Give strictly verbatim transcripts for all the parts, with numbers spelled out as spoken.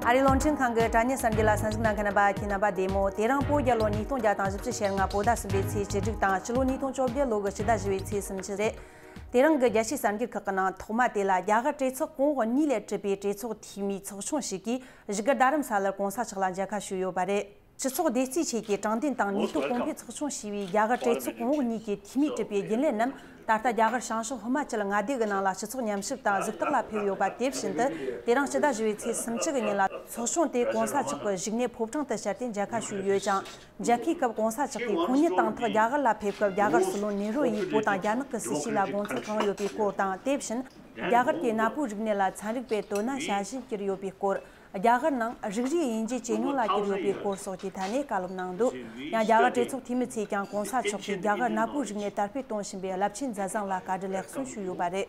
ཨ་རིའི་རླུང་འཕྲིན་ཁང་གི་དྲ་བརྙན་གསར་འགྱུར་ལ་གསན་གཟིགས་གནང་མཁན་རྣམ་པ། ཁྱེད་རྣམ་པ་བདེ་མོ། དེ་རིང་བོད་རྒྱལ་ལོ་ཉིས་སྟོང་བརྒྱ་དང་བཞི་བཅུ་ཞེ་ལྔ་བོད་ཟླ་གསུམ་པའི་ཚེས་བཅུ་དྲུག་དང་། སྤྱི་ལོ་ཉིས་སྟོང་བཅོ་བརྒྱད་ལོ་གི་ཕྱི་ཟླ་བཞི་པའི་ཚེས་སུམ་ཅུ་རེད། དེ་རིང་གི་རྒྱལ་སྤྱིའི་གསར་འགྱུར་ཁག་གི་ནང་ཐོག་མ་དེ་ལ། རྒྱ་གར་གྲོས་ཚོགས་གོང་འོག་གཉིས་ལས་གྲུབ་པའི་གྲོས་ཚོགས་འཐུས་མིའི་ཚོགས་ཆུང་ཞིག་གིས་བཞུགས་སྒར་རྡ་རམ་ས་ལར་གོང་ས་མཆོག་ལ་མཇལ་ཁ་ཞུས་ཡོད་པ་རེད། སྤྱི་ཚོགས་བདེ་སྐྱིད་ཆེད་ཀྱི་དྲང་བདེན་དང་ནུས་སྟོབས་གོང་འཕེལ་ཚོགས་ཆུང་ཞེས་པའི་རྒྱ་གར་གྲོས་ཚོགས་གོང་འོག་གཉིས་ཀྱི་འཐུས་མིས་གྲུབ་པའི་རྒྱུན་ལས་རྣམས། ད་ལྟ་རྒྱ་གར་བྱང་ཕྱོགས་ཧི་མ་ཅལ་མངའ་སྡེ་གི་ནང་ལ་སྤྱི་ཚོགས་ཉམས་ཞིབ་དང་གཟིགས་རྟོག་ལ་ཕེབས་ཡོད་པ། དེ་བཞིན་དུ། དེ་རིང་ཕྱི་ཟླ་བཞི་པའི་ཚེས་སུམ་ཅུ་གི་ཉིན་ལ་ཚོགས་ཆུང་དེ་གོང་ས་མཆོག་གི་བཞུགས་གནས་ཕོ་བྲང་དུ་བཅར་ཏེ་མཇལ་ཁ་ཞུས་ཡོད་ཅིང་། མཇལ་ཁའི་སྐབས་གོང་ས་མཆོག་གིས་ཁོང་ཉིད་དང་ཐོག་རྒྱ་གར་ལ་ཕེབས་སྐབས། རྒྱ་གར་སྲིད་བློན་ནེ་རུ་ཡིས་བོད་དང་རྒྱ་ནག་གི་སྲིད་བྱུས་ལ་དགོངས་ཚུལ་བསྐངས་ཡོད་པའི་སྐོར་དང་། དེ་བཞིན་རྒྱ་གར་གྱི་གནའ་བོའི་རིག་གནས་ལ་ཚན་རིག་པས་དོ་སྣང་བྱ་བཞིན་གྱུར་ཡོད་པའི་སྐོར། རྒྱ་གར་ནང་རིགས་རུས་དབྱེ་འབྱེད་ཇེ་ཉུང་ལ་གྱུར་ཡོད་པའི་སྐོར་སོགས་ཀྱི་ཐད་ནས་བཀའ་སློབ་གནང་འདུག། ཡང་རྒྱ་གར་གྲོས་ཚོགས་འཐུས་མི་ཚོས་ཀྱང་གོང་ས་མཆོག་གིས་རྒྱ་གར་གནའ་བོའི་རིག་གནས་དར་སྤེལ་གཏོང་བཞིན་པའི་རླབས་ཆེན་མཛད་བཟང་ལ་བཀའ་དྲིན་ལེགས་གསོལ་ཞུས་ཡོད་པ་རེད།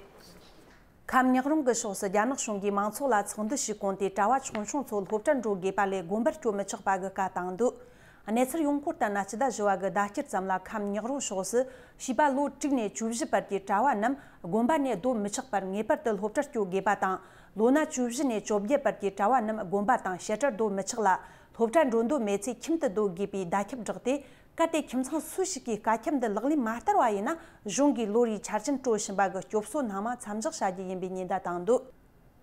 ཁམས་ཉག་རོང་གི་ཕྱོགས་སུ་རྒྱ་ནག་གཞུང་གིས་མང་ཚོགས་ལ་ཚོགས་འདུ་ཞིག་བསྐོངས་ཏེ། གྲྭ་བ་ཆུང་ཆུང་ཚོ་སློབ་གྲྭར་འགྲོ་དགོས་པ་ལས་དགོན་པར་སྐྱོད་མི་ཆོག་པ་གི་བཀའ་བཏང་འདུག། གནས་ཚུལ་ཡོང་སྐོར་ལྟར་ན། སྤྱི་ཟླ་བཞི་བ་གི་ཟླ་དཀྱིལ་ཙམ་ལ་ཁམས་ཉག་རོང་ཕྱོགས་སུ་བྱིས་པ་ལོ་དྲུག་ནས་བཅུ་བཞི་བར་གྱི་གྲྭ་བ་རྣམས་དགོན་པ་ནས་སྡོད་མི་ཆོག་པར་ངེས་པར་དུ་སློབ་གྲྭར་སྐྱོད་དགོས་པ་དང་། ལོ་ན་བཅུ་བཞི་ནས་བཅོ་བརྒྱད་བར་གྱི་གྲྭ་བ་རྣམས་དགོན་པ་དང་བཤད་གྲྭར་སྡོད་མི་ཆོག་ལ། སློབ་གྲྭར་འགྲོ་འདོད་མེད་ཚེ་ཁྱིམ་དུ་སྡོད་དགོས་པའི་བརྡ་ཁྱབ་བསྒྲགས་ཏེ། གལ་ཏེ་ཁྱིམ་ཚང་སུ་ཞིག་གིས་བཀའ་ཁྱབ་འདི་ལག་ལེན་མ་བསྟར་བ་ཡིན་ན། གཞུང་གིས་ལོ་རེའི་ཆ་རྐྱེན་སྤྲོད་བཞིན་པ་གི་སྐྱོབ་གསོ་སྣང་མ་མཚམས་འཇོག་བྱ་རྒྱུ་ཡིན་པའི་ཉེན་བརྡ་བཏང་འདུག།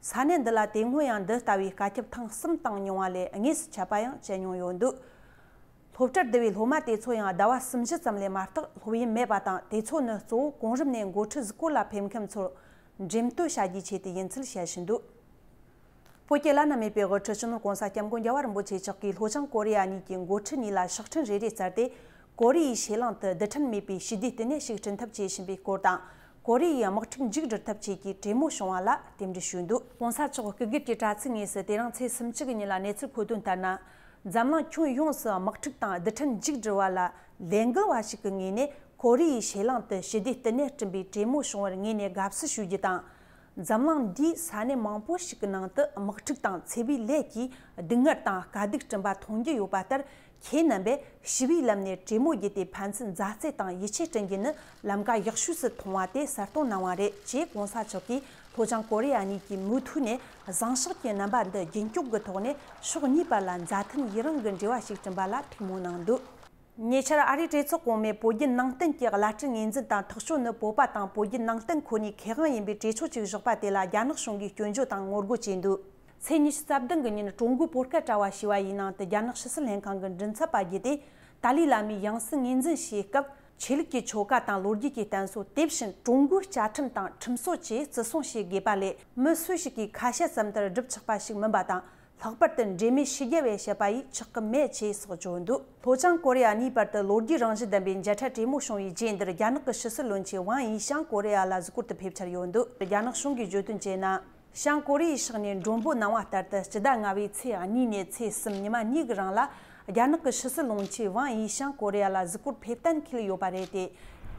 ས་གནས་འདི་ལ་དེ་སྔོན་ཡང་འདི་ལྟ་བུའི་བཀའ་ཁྱབ་ཐེངས་གསུམ་བཏང་མྱོང་བ་ལས། དངོས་སུ་ཆད་པ་ཡང་བཅད་མྱོང་ཡོད་འདུག། སློབ་གྲྭར་བསྡུ་བའི་སློབ་མ་དེ་ཚོ་ཡང་ཟླ་བ་གསུམ་བཞི་ཙམ་ལས་མ་གཏོགས་སློབ་ཡོན་མེད་པ་དང་། དེ་ཚོ་ནི་གཙོ་བོ་གོང་རིམ་ནས་འགོ་ཁྲིད་གཟིགས་སྐོར་ལ་ཕེབས་མཁན་ཚོར་འགྲེམས་སྟོན་བྱ་རྒྱུའི་ཆེད་དུ་ཡིན་ཚུལ་བཤད་བཞིན་འདུག། བོད་ཀྱི་བླ་ན་མེད་པའི་དབུ་ཁྲིད་སྤྱི་ནོར་༸གོང་ས་༸སྐྱབས་མགོན་རྒྱལ་བ་རིན་པོ་ཆེ་མཆོག་གིས་ལྷོ་བྱང་ཀོ་རི་ཡ་གཉིས་ཀྱི་འགོ་ཁྲིད་གཉིས་ལ་ཕྱག་འཕྲིན་རེ་རེ་སྩལ་ཏེ། ཀོ་རི་ཡའི་ཕྱེད་གླིང་དུ་རྡུལ་ཕྲན་མེད་པའི་ཞི་བདེའི་བསྟི་གནས་ཤིག་བསྐྲུན་ཐབས་བྱེད་བཞིན་པའི་སྐོར་དང་། ཀོ་རི་ཡའི་དམག་འཁྲུག་མཇུག་སྒྲིལ་ཐབས་བཅས་ཀྱི་གྲོས་མོལ་བྱུང་བ་ལ་རྟེན་འབྲེལ་ཞུས་འདུག། ༸གོང་ས་མཆོག་སྐུ་སྒེར་གྱི་དྲ་ཚིགས་དངོས་སུ་དེ་རིང་ཚེས་སུམ་ཅུ་གི་ཉིན་ལ་གནས་ཚུལ་འཁོད་དོན་ལྟར་ན། འཛམ་གླིང་ཁྱོན་ཡོངས་སུ་དམག་འཁྲུག་དང་རྡུལ་ཕྲན་མཇུག་སྒྲིལ་བ་ལ་ལས་འགུལ་བ་ཞིག་གི་ངོས་ནས། ཀོ་རི་ཡའི་ཕྱེད་གླིང་དུ་ཞི་བདེའི་བསྟི་གནས་བསྐྲུན་པའི་གྲོས་མོལ་བྱུང་བར་ངོས་ནས་དགའ་བསུ་ཞུ་རྒྱུ་དང་། འཛམ་གླིང་འདིའི་ས་གནས་མང་པོ་ཞིག་གི་ནང་དུ་དམག་འཁྲུག་དང་འཚེ་བའི་ལས་ཀྱིས་སྡུག་བསྔལ་དང་དཀའ་སྡུག་བསྐྲུན་པ་མཐོང་རྒྱུ་ཡོད་པ་ལྟར། ཁྱེད་རྣམ་པས་ཞི་བའི་ལམ་ནས་གྲོས་མོལ་བརྒྱུད་དེ་ཕན་ཚུན་མཛའ་བརྩེ་དང་ཡིད་ཆེས་བསྐྲུན་རྒྱུ་ནི་ལམ་ཀ་ཡག་ཤོས་སུ་མཐོང་བ་དེ་གསལ་སྟོན་གནང་བ་རེད་ཅེས་༸གོང་ས་མཆོག་གིས་ལྷོ་བྱང་ཀོ་རི་ཡ་གཉིས་ཀྱི་མུ་མཐུད་ནས་བཟང་ཕྱོགས་ཀྱི་རྣམ་པ་འདི་རྒྱུན་སྐྱོང་གི་ཐོག་ནས་ཕྱོགས་གཉིས་བར་ལ་མཛའ་མཐུན་ཡི་རང་གི་འབྲེལ་བ་ཞིག་བསྐྲུན་པ་ལ་ཐུགས་སྨོན་གནང་འདུག། ཉེ་ཆར་ཨ་རིའི་གྲོས་ཚོགས་གོང་མས་བོད་བརྒྱུད་ནང་བསྟན་གྱི་བླ་སྤྲུལ་ངོས་འཛིན་དང་ཐག་གཅོད་ནི་བོད་པ་དང་བོད་བརྒྱུད་ནང་བསྟན་ཁོ་ནའི་ཁེ་དབང་ཡིན་པའི་གྲོས་ཆོད་ཅིག་བཞག་པ་དེ་ལ་རྒྱ་ནག་གཞུང་གིས་སྐྱོན་བརྗོད་དང་ངོ་རྒོལ་བྱས་འདུག། ཚེས་ཉི་ཤུ་རྩ་བདུན་གི་ཉིན་ཀྲུང་གོའི་བོད་སྐད་དྲ་བ་ཞེས་པ་ཡི་ནང་དུ་རྒྱ་ནག་ཕྱི་སྲིད་ལྷན་ཁང་གི་མགྲིན་ཚབ་པ་བརྒྱུད་དེ། ཏཱ་ལའི་བླ་མའི་ཡང་སྲིད་ངོས་འཛིན་བྱེད་སྐབས། ཆོས་ལུགས་ཀྱི་ཆོ་ག་དང་ལོ་རྒྱུས་ཀྱི་བསྟན་སྲོལ། དེ་བཞིན་ཀྲུང་གོའི་བཅའ་ཁྲིམས་དང་ཁྲིམས་སྲོལ་བཅས་བརྩི་སྲུང་བྱེད་དགོས་པ་ལས། མི་སུ་ཞིག་གིས་ཁ་བཤད་ཙམ་ལྟར་སྒྲུབ་ཆོག་པ་ཞིག་མིན་པ་དང་། ལྷག་པར་དུ་འབྲེལ་མེད་ཕྱི་རྒྱལ་བས་བཤད་པ་ཡིས་ཆོག་གི་མེད་ཅེས་སོགས་བརྗོད་འདུག། ལྷོ་བྱང་ཀོ་རི་ཡ་གཉིས་བར་དུ་ལོ་རྒྱུས་རང་བཞིན་ལྡན་པའི་མཇལ་འཕྲད་གྲོས་མོལ་བྱུང་བའི་རྗེས་འདིར། རྒྱ་ནག་གི་ཕྱི་སྲིད་བློན་ཆེན་ཝང་དབྱི་ཞང་ཀོ་རི་ཡ་ལ་གཟིགས་སྐོར་དུ་ཕེབས་འཆར་ཡོད་འདུག། རྒྱ་ནག་གཞུང་གིས་བརྗོད་དོན་བྱས་ན། ཞང་ཀོ་རི་ཡའི་ཕྱོགས་ནས་མགྲོན་པོ་གནང་བ་ལྟར་དུ། སྤྱི་ཟླ་ལྔ་པའི་ཚེས་གཉིས་ནས་ཚེས་གསུམ་ཉི་མ་གཉིས་ཀྱི་རིང་ལ། རྒྱ་ནག་གི་ཕྱི་སྲིད་བློན་ཆེན་ཝང་དབྱི་ཞང་ཀོ་རི་ཡ་ལ་གཟིགས་སྐོར་ཕེབས་གཏན་འཁེལ་ཡོད་པ་རེད་དེ།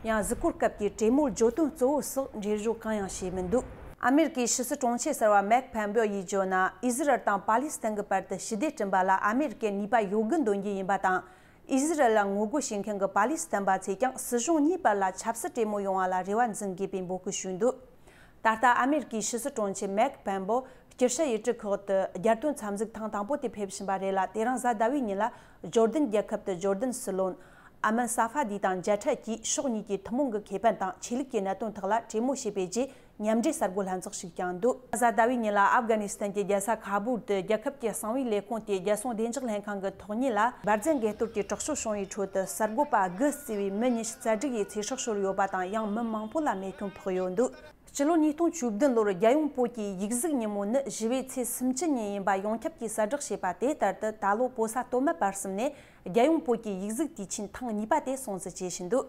ཡང་གཟིགས་སྐོར་སྐབས་ཀྱི་གྲོས་མོལ་བརྗོད་དོན་གཙོ་བོ་སོགས་འགྲེལ་བརྗོད་གང་ཡང་བྱས་མི་འདུག། ཨ་མེ་རི་ཀའི་ཕྱི་སྲིད་དྲུང་ཆེ་གསར་པ་མེག་ཕན་པོ་ཡིས་བརྗོད་ན། ཨི་ཟི་རལ་དང་པ་ལི་སི་ཐན་གྱི་བར་དུ་ཞི་བདེ་བསྐྲུན་པ་ལ་ཨ་མེ་རི་ཀའི་ནུས་པ་ཡོད་དགུ་འདོན་རྒྱུ་ཡིན་པ་དང་། ཨི་ཟི་རལ་ལ་ངོ་རྒོལ་བྱེད་མཁན་གྱི་པ་ལི་སི་ཐན་པ་ཚོས་ཀྱང་སྲིད་གཞུང་གཉིས་བར་ལ་ཆབ་སྲིད་གྲོས་མོལ་ཡོང་བ་ལ་རེ་བ་འཛིན་དགོས་པའི་འབོད་སྐུལ་ཞུས་འདུག། ད་ལྟ་ཨ་མེ་རི་ཀའི་ཕྱི་སྲིད་དྲུང་ཆེ་མེག་ཕན་པོ་སྐྱིད་ཤ་ཡུལ་གྲུ་ཁག་ཏུ་རྒྱལ་དོན་འཚམས་གཟིགས་ཐེངས་དང་པོ་དེ་ཕེབས་བཞིན་པ་རེད་ལ། དེ་རིང་གཟའ་ཟླ་བའི་ཉིན་ལ་ཇོར་ཌན་རྒྱལ་ཁབ་ཏུ་ཇོར་ཌན་སྲིད་བློན་ཨ་མན་ས་ཧྥ་དི་དང་མཇལ་འཕྲད་ཀྱིས་ཕྱོགས་གཉིས་ཀྱི་ཐུན་མོང་གི་ཁེ་ཕན་དང་ཆོས་ལུགས་ཀྱི་གནད་དོན་ཐོག་ལ་གྲོས་མོལ་བྱས་པའི་རྗེས། མཉམ་འབྲེལ་གསར་འགོད་ལྷན་ཚོགས་ཤིག་བསྐྱངས་འདུག། གཟའ་ཟླ་བའི་ཉིན་ལ་ཨབ་གྷ་ནི་སི་ཐན་གྱི་རྒྱལ་ས་ཁ་བུལ་དུ་རྒྱལ་ཁབ་ཀྱི་གསང་བའི་ལས་ཁུངས་དེས་རྒྱལ་སྲུང་བདེ་འཇགས་ལྷན་ཁང་གི་ཐོག་ཉིད་ལ་འབར་རྫས་འགས་གཏོར་གྱི་དྲག་སྤྱོད་བྱུང་བའི་ཁྲོད་དུ་གསར་འགོད་པ་དགུ་བརྩིས་པའི་མི་ཉི་ཤུ་རྩ་དྲུག་ཡི་ཚེ་སྲོག་ཤོར་ཡོད་པ་དང་། ཡང་མི་མང་པོ་ལ་རྨས་སྐྱོན་ཕོག་ཡོད་འདུག། སྤྱི་ལོ་ཉིས་སྟོང་བཅུ་བདུན་ལོར་རྒྱལ་ཡོངས་བོད་ཀྱི་ཡིག་གཟུགས་ཉིན་མོ་ནི་བཞི་པའི་ཚེས་སུམ་ཅུ་ཉིན་ཡིན་པ་ཡོངས་ཁྱབ་ཀྱིས་གསལ་བསྒྲགས་བྱས་པ་དེ་ལྟར་དུ། ད་ལོ་བོད་ཟླ་སྟོད་སྨད་བར་གསུམ་ནས་རྒྱལ་ཡོངས་བོད་ཀྱི་ཡིག་གཟུགས་དུས་ཆེན་ཐེངས་གཉིས་པ་དེ་སྲུང་བརྩི་བྱེད་བཞིན་འདུག།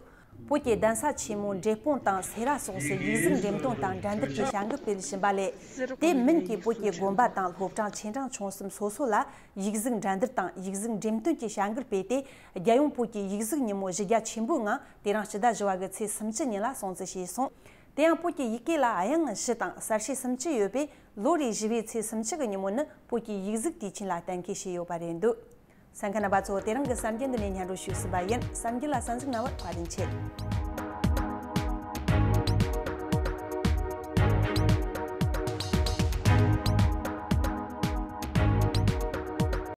བོད་ཀྱི་གདན་ས་ཆེན་མོ་འབྲས་སྤུངས་དང་སེ་ར་སོགས་སུ་ཡིག་གཟུགས་འགྲེམས་སྟོན་དང་འགྲན་བསྡུར་གྱི་བྱ་འགུལ་སྤེལ་བཞིན་པ་ལས། དེ་མིན་གྱི་བོད་ཀྱི་དགོན་པ་དང་སློབ་གྲྭ་ཆེ་འབྲིང་ཆུང་གསུམ་སོ་སོ་ལ་ཡིག་གཟུགས་འགྲན་བསྡུར་དང་ཡིག་གཟུགས་འགྲེམས་སྟོན་གྱི་བྱ་འགུལ་སྤེལ་ཏེ། རྒྱལ་ཡོངས་བོད་ཀྱི་ཡིག་གཟུགས་ཉིན་མོ་གཞི་རྒྱ་ཆེན་པོའི་ངང་དེ་རིང་སྤྱི་ཟླ་བཞི་བ་གི་ཚེས་སུམ་ཅུ་ཉིན་ལ་སྲུང་བརྩི་བྱས་སོང་། དེ་ཡང་བོད་ཀྱི་ཡི་གེ་ལ་དབྱངས་བཞི་དང་གསལ་བྱེད་སུམ་ཅུ་ཡོད་པས། ལོ་རེའི་བཞི་པའི་ཚེས་སུམ་ཅུ་གི་ཉིན་མོ་ནི་བོད་ཀྱི་ཡིག་གཟུགས་དུས་ཆེན་ལ་གཏན་འཁེལ་བྱས་ཡོད་པ་རེད་འདུག། གསན་མཁན་རྣམ་པ་ཚོ། དེ་རིང་གི་གསར་འགྱུར་འདི་ནས་སྙན་སྒྲོན་ཞུས་ཟིན་པ་ཡིན། གསར་འགྱུར་ལ་གསན་གཟིགས་གནང་བར་བཀའ་དྲིན་ཆེ།